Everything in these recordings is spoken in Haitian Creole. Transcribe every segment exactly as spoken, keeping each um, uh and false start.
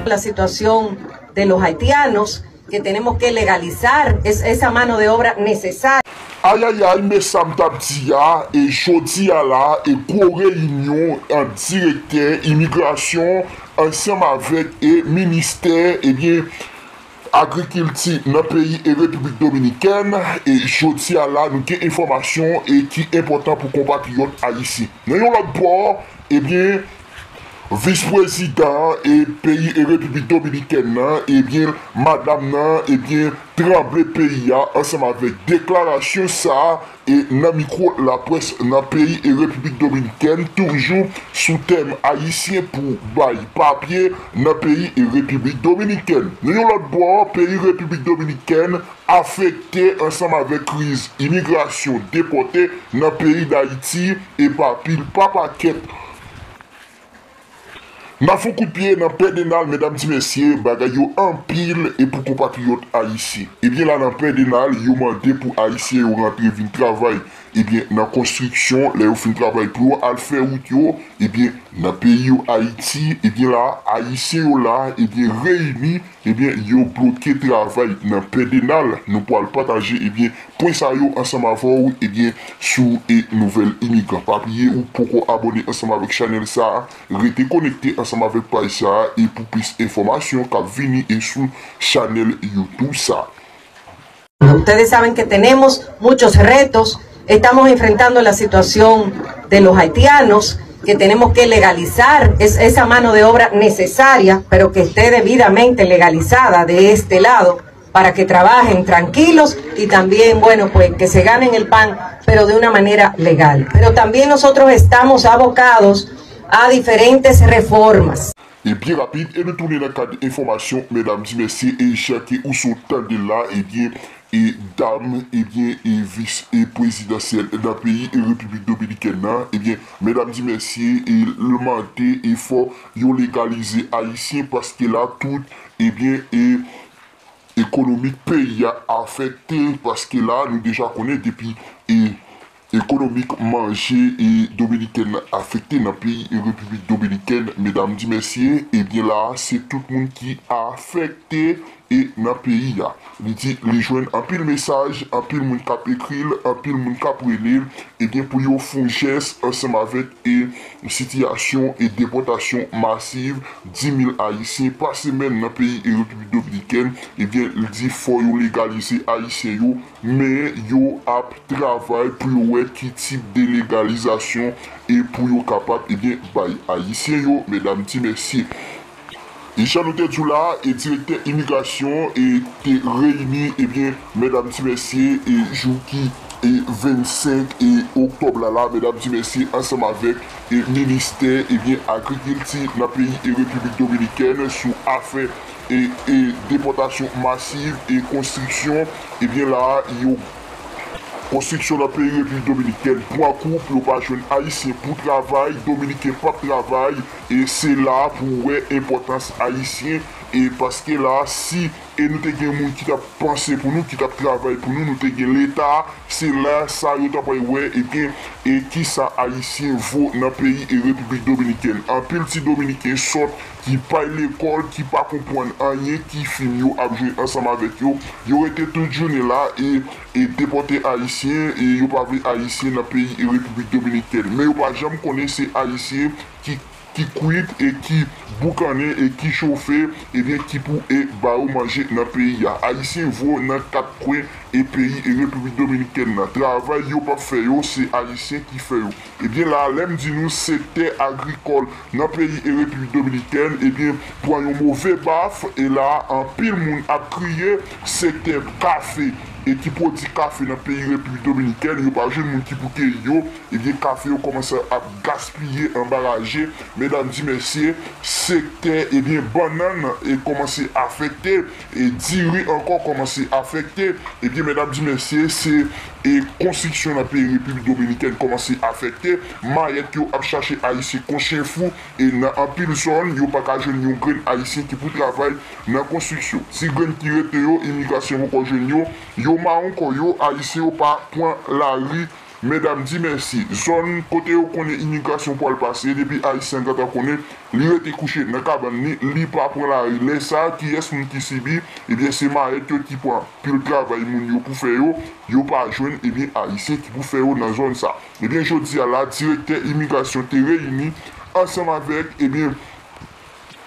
La situación de los haitianos, que tenemos que legalizar es- esa mano de obra necesaria. Ayayay, men sa m t ap di a, e jodi a la, e gwo reyinyon ant direktè imigrasyon ansanm avèk e ministè, ebyen, agrikilti nan peyi e Repiblik Dominikèn, e jodi a la, nou gen enfòmasyon e ki enpòtan pou konpatriyòt ayisyen. Nan yon lòt bò, ebyen, vis prezidan e peyi e Repiblik Dominikèn nan, ebyen, madanm nan, ebyen, tranble peyi a ansanm avèk deklarasyon sa a, e nan mikwo laprès nan peyi e Repiblik Dominikèn, toujou sou tèm ayisyen pou bay papye nan peyi e Repiblik Dominikèn. Nan yon lòt bò, peyi Repiblik Dominikèn afekte ansanm avèk kriz imigrasyon, depòte nan peyi Dayiti e pa pil pa pakèt. N ap fè yon kout pye nan pèdenal, medam, ti mesye, bagay yo anpil e pou konpatriyòt ayisyen. Ebyen la nan pèdenal, yo mande pou ayisyen yo rantre vin travay, ebyen, nan konstriksyon, lè yo fin travay pou yo al fè wout yo, ebyen, nan peyi yo Ayiti, ebyen la, ayisyen yo la, ebyen, reyini, ebyen, yo bloke travay nan pèdenal. Nou pral pataje, ebyen, pwen sa yo ansanm avè w, ebyen, sou e nouvèl imigran. Pa bliye ou poko abòne ansanm avèk chanèl sa a, rete konekte ansanm avèk paj sa a e pou plis enfòmasyon k ap vini e sou chanèl YouTube sa a. Ustedes saben que tenemos muchos retos, estamos enfrentando la situación de los haitianos, que tenemos que legalizar es- esa mano de obra necesaria, pero que esté debidamente legalizada de este lado, para que trabajen tranquilos y también, bueno, pues que se ganen el pan, pero de una manera legal. Pero también nosotros estamos abocados a diferentes reformas. E byen rapid, e nou tounen nan kad enfòmasyon, medam, ti mesye, e jan ke ou sot tande la, ebyen, e dam, ebyen, e vis e prezidansyèl nan peyi e Repiblik Dominikèn nan, ebyen, medam, ti mesye, e l mande e fò yo legalize ayisyen paske la tout, ebyen, e ekonomik peyi a afekte, paske la nou deja konnen depi e ekonomik manje e dominikèn nan afekte nan peyi e Repiblik Dominikèn, medam, ti mesye, ebyen la se tout moun ki afekte e nan peyi a. Li di li jwenn anpil mesaj, anpil moun k ap ekri l, anpil moun k ap rele l, ebyen pou yo fè yon jès ansanm avèk e sitiyasyon e depòtasyon masiv dis mil ayisyen pa semèn nan peyi e Repiblik Dominikèn, ebyen li di fò yo legalize ayisyen yo, men yo ap travay pou yo wè ki tip de legalizasyon e pou yo kapab, ebyen, bay ayisyen yo, medam, ti mesye. E jan nou te di w la, e direktè imigrasyon e te reyini, ebyen, medam, ti mesye, e jou ki e vennsenk e oktòb la la, medam, ti mesye, ansanm avèk e ministè, ebyen, agrikilti nan peyi e Repiblik Dominikèn sou afè e, e depòtasyon masiv e konstriksyon, ebyen, la yo konstriksyon nan peyi Repiblik Dominikèn pran kou pou yo pa jwenn ayisyen pou travay, dominiken p ap travay, e se la pou w wè enpòtans ayisyen, e paske la si e nou te gen moun ki t ap panse pou nou, ki t ap travay pou nou, nou te gen leta, se la sa yo t ap wè, ebyen, e kisa ayisyen vo nan peyi e Repiblik Dominikèn. Anpil ti dominiken sòt ki pa al lekòl, ki pa konprann anyen, ki fim yo ap jwe ansanm avèk yo. Yo rete tout jounen la e, e depòte ayisyen, e yo pa vle ayisyen nan peyi e Repiblik Dominikèn. Men yo pa janm konnen se ayisyen ki, ki kwit e ki boukannen e ki chofe, ebyen, ki pou e ba yo manje nan peyi a. Ayisyen vo nan kat kwen e peyi e Repiblik Dominikèn nan. Travay yo p ap fè yo, se ayisyen ki fè yo. Ebyen la, lè m di nou sektè agrikòl nan peyi e Repiblik Dominikèn, ebyen, pran yon move baf, e la, anpil moun ap kriye, sektè kafe, e ki pwodui kafe nan peyi Repiblik Dominikèn, yo pa jwenn moun ki pou keyi yo, ebyen, kafe yo kòmanse ap gaspiye, anbaraje, medam, ti mesye, sektè, ebyen, bannann, e kòmanse afekte, e diri ankò kòmanse afekte, ebyen, medam, ti mesye, se e konstriksyon nan peyi Repiblik Dominikèn kòmanse afekte, mayèt yo ap chache ayisyen kon chen fou, e nan anpil zòn, yo pa ka jwenn yon grenn ayisyen ki pou travay nan konstriksyon. Ti grenn ki rete yo, imigrasyon poko jwenn yo, yo mawon kò yo, ayisyen yo pa pran lari Medam di mèsi. Zòn kote yo konnen imigrasyon pwal pase, depi Ayisyen an gentan konnen, li rete kouche nan kabann li, li pa pran lari. Lè sa a, kiyès moun ki sibi? Ebyen, se mayèt yo ki pran pil travay moun yo pou fè yo, yo pa jwenn, ebyen, Ayisyen ki pou fè yo nan zòn sa. Ebyen, jodi a la, direktè imigrasyon te reyini ansanm avèk, ebyen,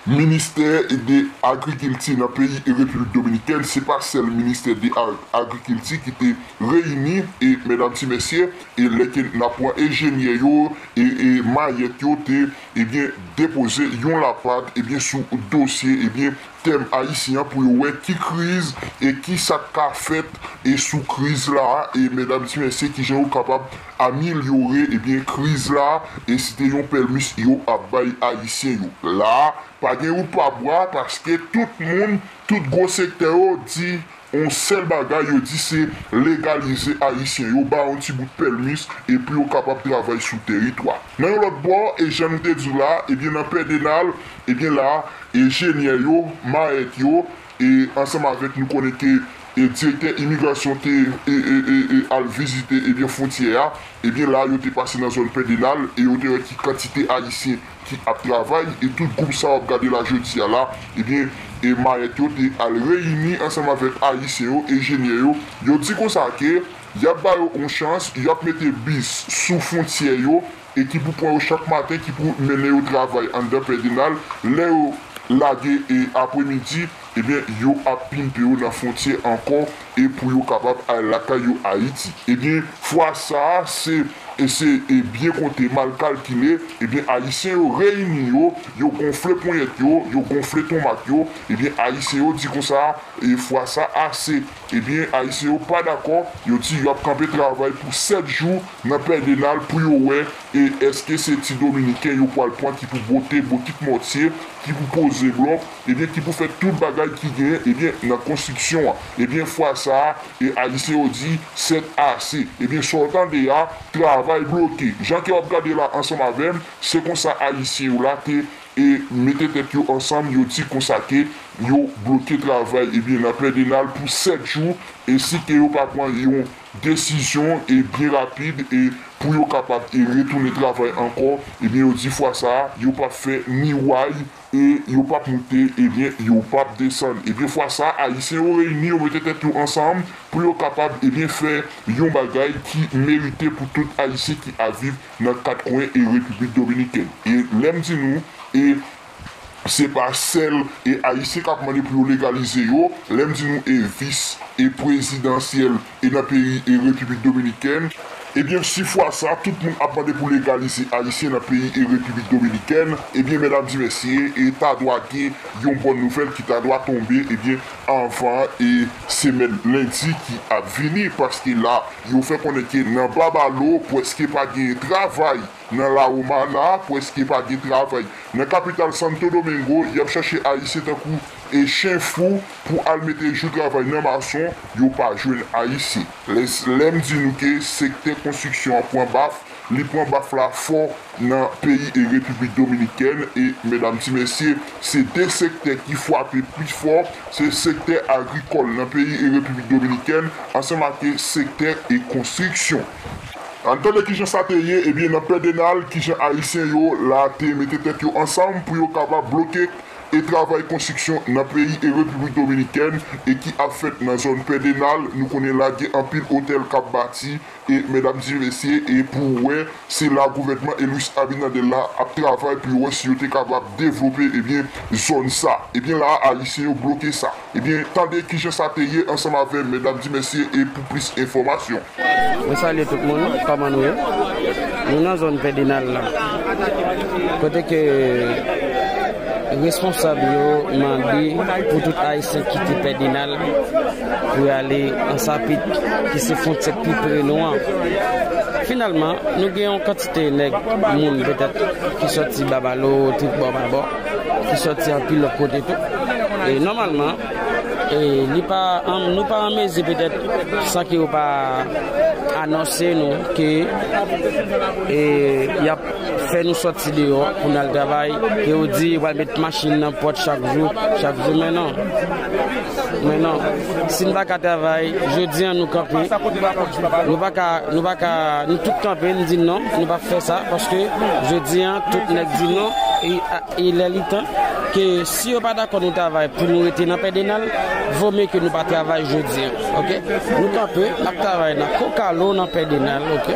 ministè de agrikilti nan peyi Repiblik Dominikèn, se pa sèl ministè de a- agrikilti ki te reyini, e medam ti mesye, e lè ke n ap pran enjenyè yo, e, e mayèt yo te, ebyen, depoze yon lapat, ebyen, sou dosye, ebyen, tèm ayisyen an pou yo wè ki kriz e ki sa k ka fèt e sou kriz la, e medam ti mesye, ki jan yo kapab amelyore, ebyen, kriz la, e si te yon pèmis yo ap bay ayisyen yo. La, pa gen wout pa bwa, paske tout moun, tout gwo sektè yo di yon sèl bagay, yo di se legalize ayisyen yo, ba yon ti bout pèmis, epi yo kapab travay sou teritwa. Nan yon lòt bò, e jan nou te di w la, ebyen, nan Pèdenal, ebyen, la, enjenyè yo, mayèt yo, e ansanm avèk, nou konnen ke, e direktè imigrasyon te, e, e, e, e al vizite, ebyen, fwontyè a, ebyen, la, yo te pase nan zòn Pèdenal e yo te wè ki kantite ayisyen ki ap travay, e tout gwoup sa w ap gade la jodi a la, ebyen, e mayèt yo te al reyini ansanm avèk ayisyen yo, enjenyè yo, yo di konsa ke y ap ba yo yon chans, y ap mete bis sou fwontyè yo, e ki pou pran yo chak maten, ki pou mennen yo travay anndan Pèdenal. Lè yo lage, e apremidi, ebyen, yo ap pimpe yo nan fwontyè ankò, e pou yo kapab al lakay yo Ayiti. Ebyen, fwa sa a, se, e se, e byen konte, mal kalkile, ebyen, ayisyen yo reyini yo, yo gonfle ponyèt yo, yo gonfle tonmak yo, ebyen, ayisyen yo di konsa, e fwa sa ase. Ebyen, ayisyen yo pa dakò, yo di y ap kanpe travay pou sèt jou nan Pèdenal pou yo wè, e èske se ti Dominiken yo pwal pran ki pou bote bokit mòtye, ki pou poze blòk, ebyen, ki pou fè tout bagay ki genyen, ebyen, nan konstriksyon an. Ebyen, fwa sa a, e ayisyen yo di, sèt ase. Ebyen, sa w tande a, travay bloke. Jan ke w ap gade la ansanm avè m, se konsa ayisyen yo la te e mete tèt yo ansanm, yo di konsa ke yo bloke travay, ebyen, nan Pèdenal pou sèt jou, e si ke yo pa pran yon desizyon, e byen rapid, e pou yo kapab, e retounen travay ankò, ebyen, yo di fwa sa a, yo p ap fè ni way, e yo p ap moute, ebyen, yo p ap desann. Ebyen, fwa sa a, ayisyen yo reyini, yo mete tèt yo ansanm pou yo kapab, ebyen, fè yon bagay ki merite pou tout ayisyen ki ap viv nan kat kwen e Repiblik Dominikèn. E lè m di nou, e se pa sèl e ayisyen k ap mande pou yo legalize yo, lè m di nou e vis e prezidansyèl e nan peyi e Repiblik Dominikèn, ebyen, si fwa sa, tout moun ap mande pou legalize ayisyen nan peyi e Repiblik Dominikèn, ebyen, medam di mesye, e ta dwa gen yon bòn nouvèl ki ta dwa tonbe, ebyen, anvan e semèn lendi ki ap vini, paske la, yo fè konnen ke nan Babalo, prèske pa gen travay. Nan Lawomana, prèske pa gen travay. Nan kapital Santo Domingo, y ap chache ayisyen tankou e chen fou pou al mete jou travay nan mason, yo pa jwenn ayisyen. Lè, lè m di nou ke sektè konstriksyon an pran baf, li pran baf la fò nan peyi e Repiblik Dominikèn, e medam ti mesye, se de sektè ki frape pli fò, se sektè agrikòl nan peyi e Repiblik Dominikèn, ansanm ak sektè e konstriksyon. Ann tande kijan sa te ye, ebyen, nan Pèdenal, kijan ayisyen yo la te mete tèt yo ansanm pou yo kapab bloke e travay konstriksyon nan peyi e Repiblik Dominikèn e ki ap fèt nan zòn Pèdenal. Nou konnen la gen anpil otèl k ap bati e, medam di mesye, e pou wè se la gouvènman e Luis Abinader la ap travay pou yo wè si yo te kapab devlope, ebyen, zòn sa. Ebyen, la, ayisyen yo bloke sa. Ebyen, tande kijan sa te ye ansanm avè medam di mesye e pou plis enfòmasyon. Mwen salye tout moun, kòman nou ye? Nou nan zòn Pèdenal la. Kote ke responsab yo mande pou tout ayisyen kite Pèdenal pou y ale Ansapit, ki se fwontyè k pi pre nou an. Finalman, nou gen yon kantite nèg, moun petèt, ki sòti Babalo, tout bò babò, ki sòti anpil lòt kote tou. E nòmalman, e li pa an, nou pa an mezi petèt, san ke yo pa anonse nou ke, e, y ap Fè nou sòti deyò pou n al travay, ke yo di yo pral met machin nan pòt chak jou, chak jou, men non. Men non. Si n pa ka travay, jodi an nou kanpe, nou pa ka, nou pa ka, nou tout kanpe, n di non, nou p ap fè sa, paske jodi an tout nèg di non, e, e lè li tan, ke si yo pa dakò nou travay pou nou rete nan Pèdenal, vo mye ke nou pa travay jodi an, oke? Nou kanpe, n ap travay nan Kokalo, nan Pèdenal, oke?